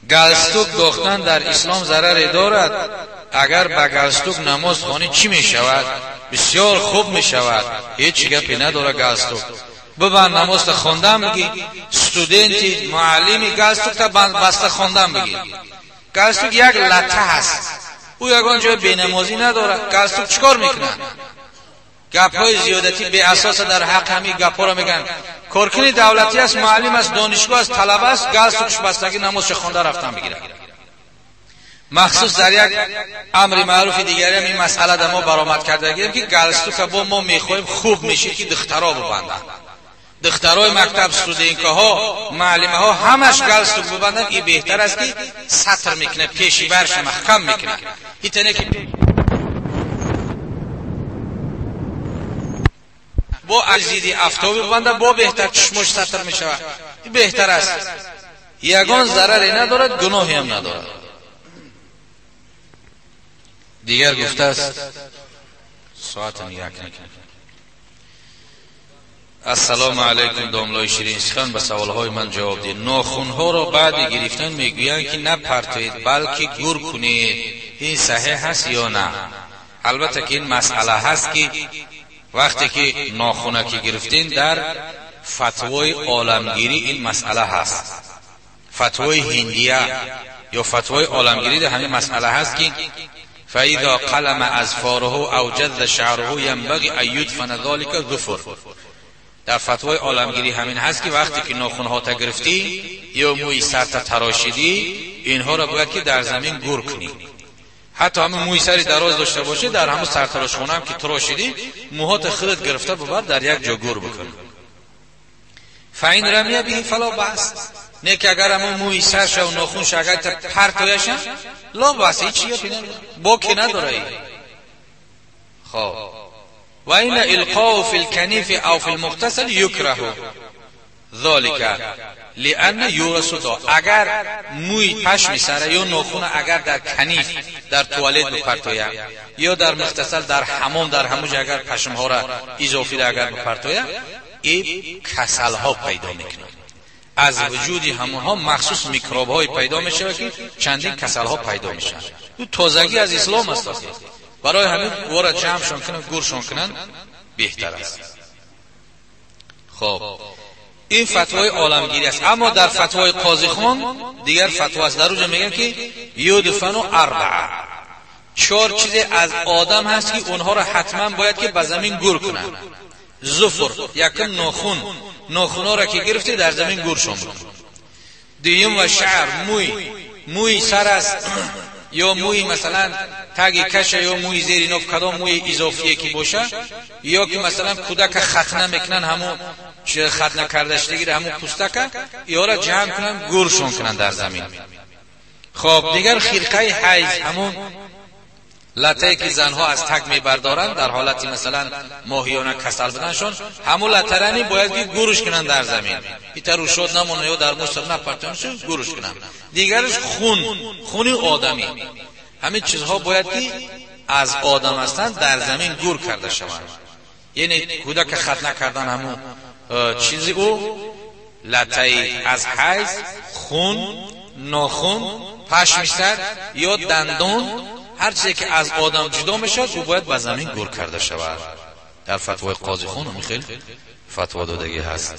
Галстук дохтан дар ислом зараре дорад? Агар ба галстук намоз хонӣ чӣ мешавад? Бисёр хуб мешавад, ҳеҷ гапе надорад. Галстук бибанд, намозта хондан бигӣ. Студенти, муаллими, галстукта баста хондан бигӣ. Галстук як лата ҳаст, ӯ ягон ҷои бенамозӣ надорад. Галстук чӣ кор мекунад? Гапҳои зиёдатӣ беасоса дар ҳаққи ҳамин гапҳоро мегӯянд. Коркуни давлатӣ аст, муаллим аст, донишгоҳ аст, талаба аст, галстукш бастагӣ намозша хонда рафтан бигирад. Махсус дар як амри маъруфи дигариам ин масъала дар мо баромад кардагием, ки галстука бо мо мехоҳем, хуб мешид, ки духтаро бибанданд. Духтарои мактаб, студенткаҳо, муаллимаҳо ҳамаш галстук бибанданд. Ин беҳтар аст, ки сатр мекунад, пеши барша маҳкам мекунад. Итане ки бо азиди афтоби бибанда, бо беҳтар чашмош сатр мешавад. Ин беҳтар аст, ягон зараре надорад, гуноҳе ҳам надорад. Дигар гуфтааст, соатам як накунад. Ассалому алайкум, домлои ширин сухан, ба саволҳои ман ҷавоб диҳед. Нохунҳоро баъди гирифтан мегӯянд, ки напартоед, балки гур кунед. Ин саҳеҳ ҳаст ё на? Албатта ки ин масъала ҳаст, ки вақте ки нохунаки гирифтем, дар фатвои оламгирӣ ин масъала ҳаст. Фатвои ҳиндия ё фатвои оламгирӣ дар ҳамин масъала ҳаст, ки فإذا قلم أظفاره أو جذ شعره ينبغي أن يدفن ذلك ظفر. در فتوای عالمگیری همین هست که وقتی که ناخونها تا گرفتی یا موی سر تا تراشیدی، اینها را باید که در زمین گور کنی. حتی همون موی سری دراز داشته باشه، در همون سرتراشخونه هم که تراشیدی، موهات خودت گرفته ببر در یک جا گور بکن. فإن رمی به فلا بأس. نه که اگر همون موی سرش و ناخونش اگر تا پرتویش لا بأس، هیچ گپی نداره، باکی نداره. خب، و این القاء فی الکنیف او فی المغتسل یکره ذلك لان یورث دا. اگر موی پشم سر یا ناخون اگر در کنیف، در توالت بپرتوید، یا در مغتسل، در حمام، در هموج اگر پشم ها را اضافی را اگر بپرتوید، این کسل ها پیدا میکنه. از وجودی همونها مخصوص میکروب های پیدا میشه که چندین کسل ها پیدا میشن. او تازگی از اسلام است. برای همین او را جمعشان کنن، گورشان کنن بهتر است. خب، این فتوای عالمگیری است. اما در فتوای قاضی خان دیگر فتوا است. در اونجا میگن که یدفن اربعه، چهار چیز از آدم هست که اونها را حتما باید که به زمین گور کنن. ظفر، یکم ناخون، ناخونا را که گرفتی در زمین گورشان بکن. دویم و شعر، موی، موی سر است یا موی مثلا تگ کشه یا موی زیر ناف، کدام موی اضافیه که باشه، یا که مثلا کودک ختنه میکنن، همون چه ختنه کردش دیگه، همون پوستک یا را جمع کنن، گورشون کنن در زمین. خب، دیگر خرقه حیض، همون لته که زنها از تک میبردارن در حالت مثلا ماهیانه کسل بدنشون، همون لترنی باید که گورش کنن در زمین، ایتر شد نمونه یا در مشتر نپرتانشون گورش کنن. دیگرش خون، خونی آدمی. همین چیزها باید که از آدم هستند در زمین گور کرده شوند. یعنی کودک ختنه کردن همون چیزی، او لته از حیض، خون، ناخون، پشم سر یا دندون، هر چیزی که از آدم جدا میشد، او باید به زمین گور کرده شود. در فتوای قاضی خان خیلی فتوا دادگی هست.